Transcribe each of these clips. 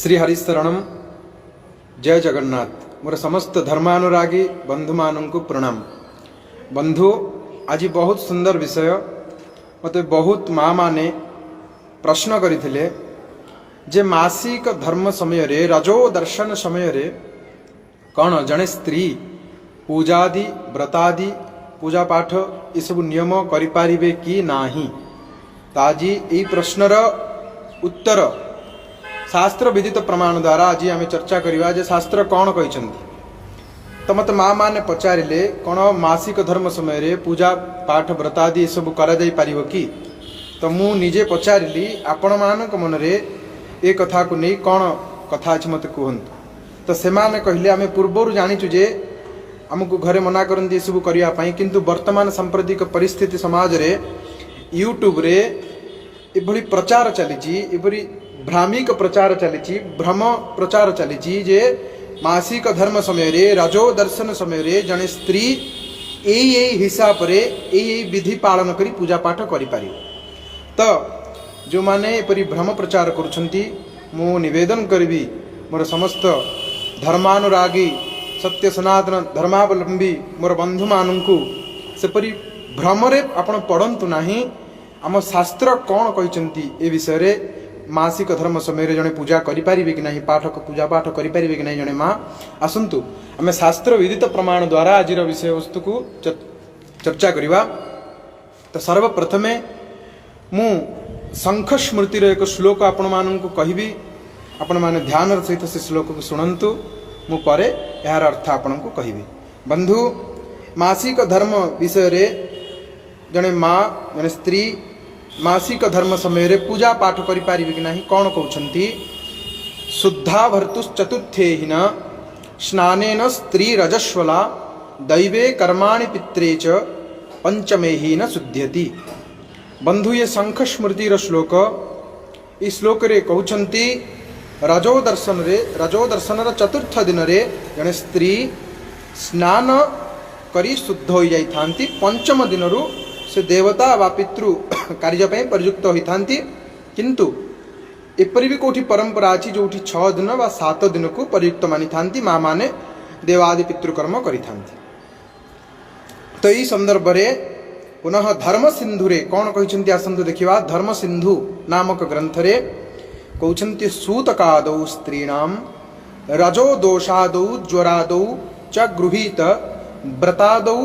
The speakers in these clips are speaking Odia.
ଶ୍ରୀ ହରିଶରଣମ। ଜୟ ଜଗନ୍ନାଥ। ମୋର ସମସ୍ତ ଧର୍ମାନୁରାଗୀ ବନ୍ଧୁମାନଙ୍କୁ ପ୍ରଣାମ। ବନ୍ଧୁ, ଆଜି ବହୁତ ସୁନ୍ଦର ବିଷୟ। ମୋତେ ବହୁତ ମା ମାନେ ପ୍ରଶ୍ନ କରିଥିଲେ ଯେ ମାସିକ ଧର୍ମ ସମୟରେ, ରଜୋ ଦର୍ଶନ ସମୟରେ କ'ଣ ଜଣେ ସ୍ତ୍ରୀ ପୂଜାଦି, ବ୍ରତାଦି, ପୂଜା ପାଠ ଏସବୁ ନିୟମ କରିପାରିବେ କି ନାହିଁ? ତ ଆଜି ଏଇ ପ୍ରଶ୍ନର ଉତ୍ତର ଶାସ୍ତ୍ର ବିଦିତ ପ୍ରମାଣ ଦ୍ୱାରା ଆଜି ଆମେ ଚର୍ଚ୍ଚା କରିବା ଯେ ଶାସ୍ତ୍ର କ'ଣ କହିଛନ୍ତି। ତ ମୋତେ ମା ମାନେ ପଚାରିଲେ, କ'ଣ ମାସିକ ଧର୍ମ ସମୟରେ ପୂଜା ପାଠ, ବ୍ରତାଦି ଏସବୁ କରାଯାଇପାରିବ କି? ତ ମୁଁ ନିଜେ ପଚାରିଲି, ଆପଣମାନଙ୍କ ମନରେ ଏ କଥାକୁ ନେଇ କ'ଣ କଥା ଅଛି, ମୋତେ କୁହନ୍ତୁ। ତ ସେମାନେ କହିଲେ, ଆମେ ପୂର୍ବରୁ ଜାଣିଛୁ ଯେ ଆମକୁ ଘରେ ମନା କରନ୍ତି ଏସବୁ କରିବା ପାଇଁ, କିନ୍ତୁ ବର୍ତ୍ତମାନ ସାମ୍ପ୍ରତିକ ପରିସ୍ଥିତି ସମାଜରେ ୟୁଟ୍ୟୁବରେ ଏଭଳି ପ୍ରଚାର ଚାଲିଛି, ଏପରି ଭ୍ରାମିକ ପ୍ରଚାର ଚାଲିଛି, ଭ୍ରମ ପ୍ରଚାର ଚାଲିଛି ଯେ ମାସିକ ଧର୍ମ ସମୟରେ, ରଜୋ ଦର୍ଶନ ସମୟରେ ଜଣେ ସ୍ତ୍ରୀ ଏଇ ଏଇ ହିସାବରେ, ଏଇ ଏଇ ବିଧି ପାଳନ କରି ପୂଜା ପାଠ କରିପାରିବ। ତ ଯେଉଁମାନେ ଏପରି ଭ୍ରମ ପ୍ରଚାର କରୁଛନ୍ତି, ମୁଁ ନିବେଦନ କରିବି ମୋର ସମସ୍ତ ଧର୍ମାନୁରାଗୀ, ସତ୍ୟ ସନାତନ ଧର୍ମାବଲମ୍ବୀ ମୋର ବନ୍ଧୁମାନଙ୍କୁ, ସେପରି ଭ୍ରମରେ ଆପଣ ପଡ଼ନ୍ତୁ ନାହିଁ। ଆମ ଶାସ୍ତ୍ର କ'ଣ କହିଛନ୍ତି ଏ ବିଷୟରେ, ମାସିକ ଧର୍ମ ସମୟରେ ଜଣେ ପୂଜା କରିପାରିବେ କି ନାହିଁ, ପାଠ, ପୂଜା ପାଠ କରିପାରିବେ କି ନାହିଁ ଜଣେ ମା, ଆସନ୍ତୁ ଆମେ ଶାସ୍ତ୍ର ବିଦିତ ପ୍ରମାଣ ଦ୍ୱାରା ଆଜିର ବିଷୟବସ୍ତୁକୁ ଚର୍ଚ୍ଚା କରିବା। ତ ସର୍ବପ୍ରଥମେ ମୁଁ ଶଙ୍ଖ ସ୍ମୃତିର ଏକ ଶ୍ଲୋକ ଆପଣମାନଙ୍କୁ କହିବି। ଆପଣମାନେ ଧ୍ୟାନର ସହିତ ସେ ଶ୍ଲୋକକୁ ଶୁଣନ୍ତୁ। ମୁଁ ପରେ ଏହାର ଅର୍ଥ ଆପଣଙ୍କୁ କହିବି। ବନ୍ଧୁ, ମାସିକ ଧର୍ମ ବିଷୟରେ ଜଣେ ମା, ଜଣେ ସ୍ତ୍ରୀ ମାସିକ ଧର୍ମ ସମୟରେ ପୂଜା ପାଠ କରିପାରିବେ କି ନାହିଁ, କ'ଣ କହୁଛନ୍ତି? ଶୁଦ୍ଧା ଭର୍ତ୍ତୁଶ୍ଚତୁର୍ଥେହିନ ସ୍ନାନେନ ସ୍ତ୍ରୀ ରଜସ୍ୱଲା ଦୈବେ କର୍ମାଣି ପିତ୍ରେ ଚ ପଞ୍ଚମେହୀନ ଶୁଦ୍ଧ୍ୟତି। ବନ୍ଧୁ, ଏ ଶଙ୍ଖ ସ୍ମୃତିର ଶ୍ଲୋକ। ଏଇ ଶ୍ଲୋକରେ କହୁଛନ୍ତି, ରଜୋ ଦର୍ଶନରେ, ରଜୋ ଦର୍ଶନର ଚତୁର୍ଥ ଦିନରେ ଜଣେ ସ୍ତ୍ରୀ ସ୍ନାନ କରି ଶୁଦ୍ଧ ହୋଇଯାଇଥାନ୍ତି। ପଞ୍ଚମ ଦିନରୁ ସେ ଦେବତା ବା ପିତୃ କାର୍ଯ୍ୟ ପାଇଁ ପ୍ରଯୁକ୍ତ ହୋଇଥାନ୍ତି। କିନ୍ତୁ ଏପରି ବି କେଉଁଠି ପରମ୍ପରା ଅଛି, ଯେଉଁଠି 6 ଦିନ ବା 7 ଦିନକୁ ପ୍ରଯୁକ୍ତ ମାନିଥାନ୍ତି, ମା ମାନେ ଦେବାଦି ପିତୃକର୍ମ କରିଥାନ୍ତି। ତ ଏଇ ସନ୍ଦର୍ଭରେ ପୁନଃ ଧର୍ମ ସିନ୍ଧୁରେ କ'ଣ କହିଛନ୍ତି, ଆସନ୍ତୁ ଦେଖିବା। ଧର୍ମ ସିନ୍ଧୁ ନାମକ ଗ୍ରନ୍ଥରେ କହୁଛନ୍ତି, ସୂତକାଦୌ ସ୍ତ୍ରୀଣାମ ରଜୋ ଦୋଷାଦୌ ଜ୍ୱରାଦୌ ଚ ଗୃହୀତ ବ୍ରତାଦୌ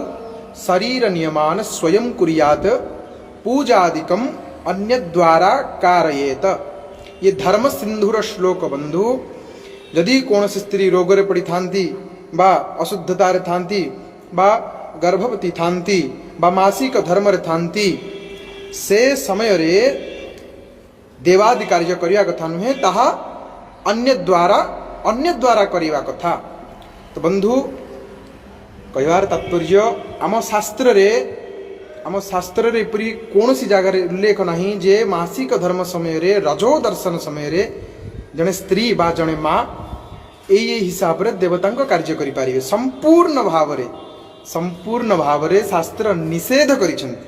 ଶରୀର ନିୟମାନ ସ୍ୱୟଂ କୁର୍ୟାତ ପୂଜାଦିକମ୍ ଅନ୍ୟଦ୍ୱାରା କାରୟେତ। ଇଏ ଧର୍ମ ସିନ୍ଧୁର ଶ୍ଲୋକ। ବନ୍ଧୁ, ଯଦି କୌଣସି ସ୍ତ୍ରୀ ରୋଗରେ ପଡ଼ିଥାନ୍ତି ବା ଅଶୁଦ୍ଧତାରେ ଥାନ୍ତି ବା ଗର୍ଭବତୀ ଥାନ୍ତି ବା ମାସିକ ଧର୍ମରେ ଥାନ୍ତି, ସେ ସମୟରେ ଦେବାଦି କାର୍ଯ୍ୟ କରିବା କଥା ନୁହେଁ, ତାହା ଅନ୍ୟ ଦ୍ୱାରା କରିବା କଥା। ତ ବନ୍ଧୁ, କହିବାର ତାତ୍ପର୍ଯ୍ୟ, ଆମ ଶାସ୍ତ୍ରରେ ଏପରି କୌଣସି ଜାଗାରେ ଉଲ୍ଲେଖ ନାହିଁ ଯେ ମାସିକ ଧର୍ମ ସମୟରେ, ରଜୋ ଦର୍ଶନ ସମୟରେ ଜଣେ ସ୍ତ୍ରୀ ବା ଜଣେ ମା ଏଇ ଏଇ ହିସାବରେ ଦେବତାଙ୍କ କାର୍ଯ୍ୟ କରିପାରିବେ। ସମ୍ପୂର୍ଣ୍ଣ ଭାବରେ ଶାସ୍ତ୍ର ନିଷେଧ କରିଛନ୍ତି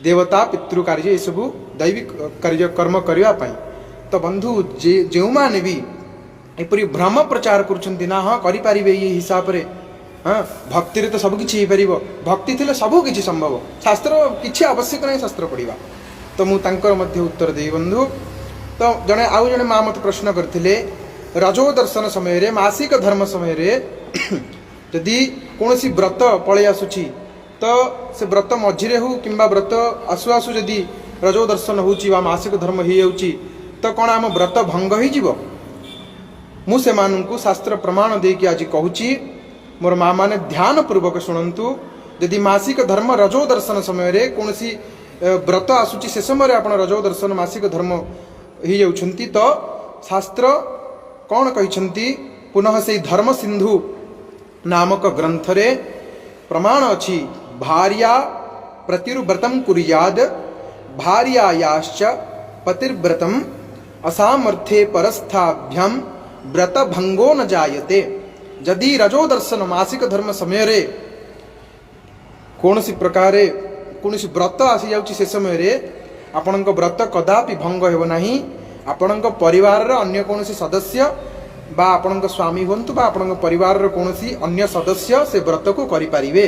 ଦେବତା ପିତୃ କାର୍ଯ୍ୟ, ଏସବୁ ଦୈବିକ କାର୍ଯ୍ୟ କର୍ମ କରିବା ପାଇଁ। ତ ବନ୍ଧୁ, ଯେ ଯେଉଁମାନେ ବି ଏପରି ଭ୍ରମ ପ୍ରଚାର କରୁଛନ୍ତି ନା ହଁ, କରିପାରିବେ ଏଇ ହିସାବରେ, ହଁ, ଭକ୍ତିରେ ତ ସବୁ କିଛି ହେଇପାରିବ, ଭକ୍ତି ଥିଲେ ସବୁ କିଛି ସମ୍ଭବ, ଶାସ୍ତ୍ର କିଛି ଆବଶ୍ୟକ ନାହିଁ ଶାସ୍ତ୍ର ପଢ଼ିବା, ତ ମୁଁ ତାଙ୍କର ମଧ୍ୟ ଉତ୍ତର ଦେବି। ବନ୍ଧୁ, ତ ଆଉ ଜଣେ ମା ମୋତେ ପ୍ରଶ୍ନ କରିଥିଲେ, ରଜୋ ଦର୍ଶନ ସମୟରେ, ମାସିକ ଧର୍ମ ସମୟରେ ଯଦି କୌଣସି ବ୍ରତ ପଳେଇ ଆସୁଛି, ତ ସେ ବ୍ରତ ମଝିରେ ହେଉ କିମ୍ବା ବ୍ରତ ଆସୁ ଆସୁ ଯଦି ରଜୋ ଦର୍ଶନ ହେଉଛି ବା ମାସିକ ଧର୍ମ ହେଇଯାଉଛି, ତ କ'ଣ ଆମ ବ୍ରତ ଭଙ୍ଗ ହେଇଯିବ? ମୁଁ ସେମାନଙ୍କୁ ଶାସ୍ତ୍ର ପ୍ରମାଣ ଦେଇକି ଆଜି କହୁଛି, ମୋର ମା ମାନେ ଧ୍ୟାନ ପୂର୍ବକ ଶୁଣନ୍ତୁ। ଯଦି ମାସିକ ଧର୍ମ, ରଜୋ ଦର୍ଶନ ସମୟରେ କୌଣସି ବ୍ରତ ଆସୁଛି, ସେ ସମୟରେ ଆପଣ ରଜୋ ଦର୍ଶନ, ମାସିକ ଧର୍ମ ହେଇଯାଉଛନ୍ତି, ତ ଶାସ୍ତ୍ର କ'ଣ କହିଛନ୍ତି? ପୁନଃ ସେଇ ଧର୍ମ ସିନ୍ଧୁ ନାମକ ଗ୍ରନ୍ଥରେ ପ୍ରମାଣ ଅଛି, ଭାର୍ୟା ପତିର୍ବ୍ରତಂ କୁର୍ୟାଦ ଭାର୍ୟାୟାଶ୍ଚ ପତିର୍ବ୍ରତମ୍ ଅସାମର୍ଥ୍ୟେ ପରସ୍ଥାଭ୍ୟାಂ ବ୍ରତ ଭଙ୍ଗୋ ନ ଜାୟତେ। ଯଦି ରଜୋ ଦର୍ଶନ, ମାସିକ ଧର୍ମ ସମୟରେ କୌଣସି ପ୍ରକାରେ କୌଣସି ବ୍ରତ ଆସିଯାଉଛି, ସେ ସମୟରେ ଆପଣଙ୍କ ବ୍ରତ କଦାପି ଭଙ୍ଗ ହେବ ନାହିଁ। ଆପଣଙ୍କ ପରିବାରର ଅନ୍ୟ କୌଣସି ସଦସ୍ୟ ବା ଆପଣଙ୍କ ସ୍ୱାମୀ ହୁଅନ୍ତୁ ବା ଆପଣଙ୍କ ପରିବାରର କୌଣସି ଅନ୍ୟ ସଦସ୍ୟ ସେ ବ୍ରତକୁ କରିପାରିବେ।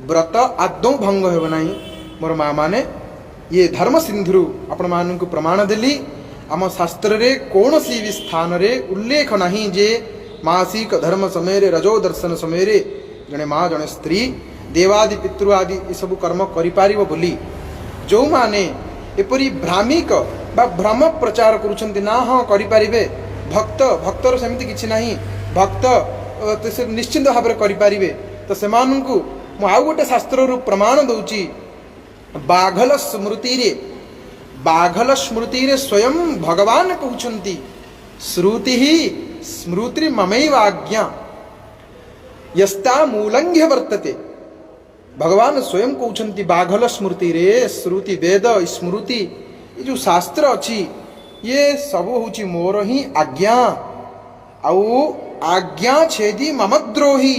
ବ୍ରତ ଆଦୌ ଭଙ୍ଗ ହେବ ନାହିଁ। ମୋର ମା ମାନେ, ଇଏ ଧର୍ମ ସିନ୍ଧୁରୁ ଆପଣମାନଙ୍କୁ ପ୍ରମାଣ ଦେଲି। ଆମ ଶାସ୍ତ୍ରରେ କୌଣସି ବି ସ୍ଥାନରେ ଉଲ୍ଲେଖ ନାହିଁ ଯେ ମାସିକ ଧର୍ମ ସମୟରେ, ରଜୋ ଦର୍ଶନ ସମୟରେ ଜଣେ ମା, ଜଣେ ସ୍ତ୍ରୀ ଦେବାଦି ପିତୃ ଆଦି ଏସବୁ କର୍ମ କରିପାରିବ ବୋଲି। ଯେଉଁମାନେ ଏପରି ଭ୍ରାମିକ ବା ଭ୍ରମ ପ୍ରଚାର କରୁଛନ୍ତି ନା ହଁ କରିପାରିବେ, ଭକ୍ତ, ଭକ୍ତର ସେମିତି କିଛି ନାହିଁ, ଭକ୍ତ ତ ସେ ନିଶ୍ଚିନ୍ତ ଭାବରେ କରିପାରିବେ, ତ ସେମାନଙ୍କୁ ମୁଁ ଆଉ ଗୋଟେ ଶାସ୍ତ୍ରରୁ ପ୍ରମାଣ ଦେଉଛି। ବାଘଲ ସ୍ମୃତିରେ, ବାଘଲ ସ୍ମୃତିରେ ସ୍ୱୟଂ ଭଗବାନ କହୁଛନ୍ତି, ଶ୍ରୁତି ସ୍ମୃତି ମମୈବ ଆଜ୍ଞା ୟସ୍ତା ମୂଲଙ୍ଘ୍ୟ ବର୍ତ୍ତତେ। ଭଗବାନ ସ୍ୱୟଂ କହୁଛନ୍ତି ବାଘଲ ସ୍ମୃତିରେ, ଶ୍ରୁତି, ବେଦ, ସ୍ମୃତି, ଏ ଯେଉଁ ଶାସ୍ତ୍ର ଅଛି, ଇଏ ସବୁ ହେଉଛି ମୋର ହିଁ ଆଜ୍ଞା। ଆଉ ଆଜ୍ଞା ଛେଦି ମମଦ୍ରୋହୀ,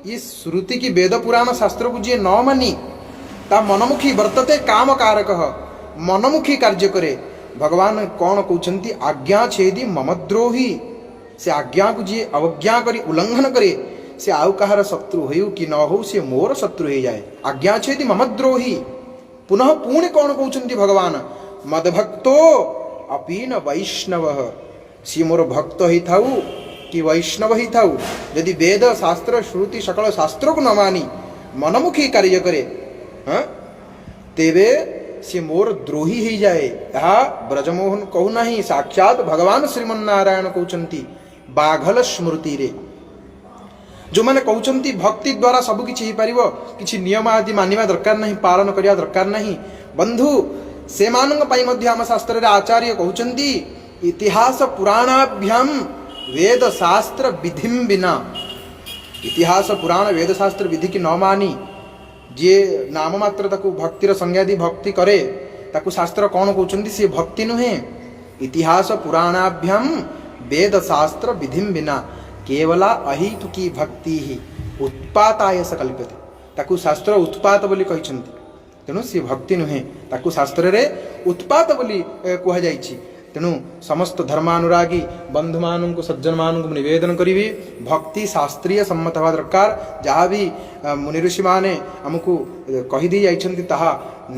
ଇଏ ଶ୍ରୁତି କି ବେଦ ପୁରାଣ ଶାସ୍ତ୍ରକୁ ଯିଏ ନ ମାନି ତା ମନମୁଖୀ ବର୍ତ୍ତତେ କାମ କାରକ, ମନମୁଖୀ କାର୍ଯ୍ୟ କରେ, ଭଗବାନ କ'ଣ କହୁଛନ୍ତି? ଆଜ୍ଞା ଛେଦି ମମଦ୍ରୋହୀ, ସେ ଆଜ୍ଞାକୁ ଯିଏ ଅବଜ୍ଞା କରି ଉଲ୍ଲଂଘନ କରେ, ସେ ଆଉ କାହାର ଶତ୍ରୁ ହେଉ କି ନ ହଉ, ସେ ମୋର ଶତ୍ରୁ ହେଇଯାଏ। ଆଜ୍ଞା ଛେଦି ମମଦ୍ରୋହୀ। ପୁନଃ ପୁଣି କ'ଣ କହୁଛନ୍ତି ଭଗବାନ? ମଦଭକ୍ତୋ ଅପି ନ ବୈଷ୍ଣବ। ସିଏ ମୋର ଭକ୍ତ ହେଇଥାଉ କି ବୈଷ୍ଣବ ହେଇଥାଉ, ଯଦି ବେଦ ଶାସ୍ତ୍ର ଶ୍ରୁତି ସକଳ ଶାସ୍ତ୍ରକୁ ନ ମାନି ମନମୁଖୀ କାର୍ଯ୍ୟ କରେ, ହଁ, ତେବେ ସିଏ ମୋର ଦ୍ରୋହୀ ହେଇଯାଏ। ଏହା ବ୍ରଜମୋହନ କହୁନାହିଁ, ସାକ୍ଷାତ ଭଗବାନ ଶ୍ରୀମନ୍ନାରାୟଣ କହୁଛନ୍ତି ବାଘଲ ସ୍ମୃତିରେ। ଯେଉଁମାନେ କହୁଛନ୍ତି ଭକ୍ତି ଦ୍ୱାରା ସବୁ କିଛି ହେଇପାରିବ, କିଛି ନିୟମ ଆଦି ମାନିବା ଦରକାର ନାହିଁ, ପାଳନ କରିବା ଦରକାର ନାହିଁ, ବନ୍ଧୁ, ସେମାନଙ୍କ ପାଇଁ ମଧ୍ୟ ଆମ ଶାସ୍ତ୍ରରେ ଆଚାର୍ଯ୍ୟ କହୁଛନ୍ତି, ଇତିହାସ ପୁରାଣାଭ୍ୟାମ ବେଦ ଶାସ୍ତ୍ର ବିଧିମ ବିନା, ଇତିହାସ ପୁରାଣ ବେଦ ଶାସ୍ତ୍ର ବିଧିକି ନ ମାନି ଯିଏ ନାମ ମାତ୍ର ତାକୁ ଭକ୍ତିର ସଂଜ୍ଞା ଦେଇ ଭକ୍ତି କରେ, ତାକୁ ଶାସ୍ତ୍ର କ'ଣ କହୁଛନ୍ତି? ସିଏ ଭକ୍ତି ନୁହେଁ। ଇତିହାସ ପୁରାଣାଭ୍ୟାମ ବେଦ ଶାସ୍ତ୍ର ବିଧିମ ବିନା କେବଲା ଅହୈତୁକୀ ଭକ୍ତି ହିଁ ଉତ୍ପାତାୟ ସ କଳ୍ପ୍ୟତେ। ତାକୁ ଶାସ୍ତ୍ର ଉତ୍ପାତ ବୋଲି କହିଛନ୍ତି। ତେଣୁ ସିଏ ଭକ୍ତି ନୁହେଁ, ତାକୁ ଶାସ୍ତ୍ରରେ ଉତ୍ପାତ ବୋଲି କୁହାଯାଇଛି। ତେଣୁ ସମସ୍ତ ଧର୍ମାନୁରାଗୀ ବନ୍ଧୁମାନଙ୍କୁ, ସଜ୍ଜନମାନଙ୍କୁ ମୁଁ ନିବେଦନ କରିବି, ଭକ୍ତି ଶାସ୍ତ୍ରୀୟ ସମ୍ମତ ହେବା ଦରକାର। ଯାହା ବି ମୁନି ଋଷିମାନେ ଆମକୁ କହିଦେଇ ଯାଇଛନ୍ତି, ତାହା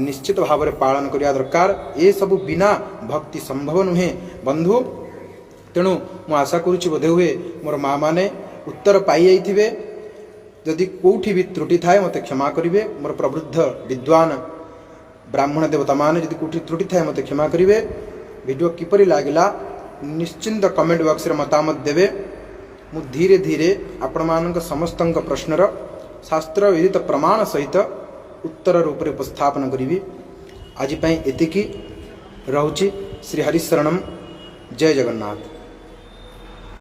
ନିଶ୍ଚିତ ଭାବରେ ପାଳନ କରିବା ଦରକାର। ଏସବୁ ବିନା ଭକ୍ତି ସମ୍ଭବ ନୁହେଁ ବନ୍ଧୁ। ତେଣୁ ମୁଁ ଆଶା କରୁଛି ବୋଧେ ହୁଏ ମୋର ମା ମାନେ ଉତ୍ତର ପାଇଯାଇଥିବେ। ଯଦି କେଉଁଠି ବି ତ୍ରୁଟି ଥାଏ, ମୋତେ କ୍ଷମା କରିବେ। ମୋର ପ୍ରବୃଦ୍ଧ ବିଦ୍ୱାନ ବ୍ରାହ୍ମଣ ଦେବତାମାନେ, ଯଦି କେଉଁଠି ତ୍ରୁଟି ଥାଏ, ମୋତେ କ୍ଷମା କରିବେ। ଭିଡ଼ିଓ କିପରି ଲାଗିଲା, ନିଶ୍ଚିନ୍ତ କମେଣ୍ଟ ବକ୍ସରେ ମତାମତ ଦେବେ। ମୁଁ ଧୀରେ ଧୀରେ ଆପଣମାନଙ୍କ ସମସ୍ତଙ୍କ ପ୍ରଶ୍ନର ଶାସ୍ତ୍ର ବିଦିତ ପ୍ରମାଣ ସହିତ ଉତ୍ତର ରୂପରେ ଉପସ୍ଥାପନ କରିବି। ଆଜି ପାଇଁ ଏତିକି ରହୁଛି। ଶ୍ରୀ ହରିଶରଣମ୍। ଜୟ ଜଗନ୍ନାଥ।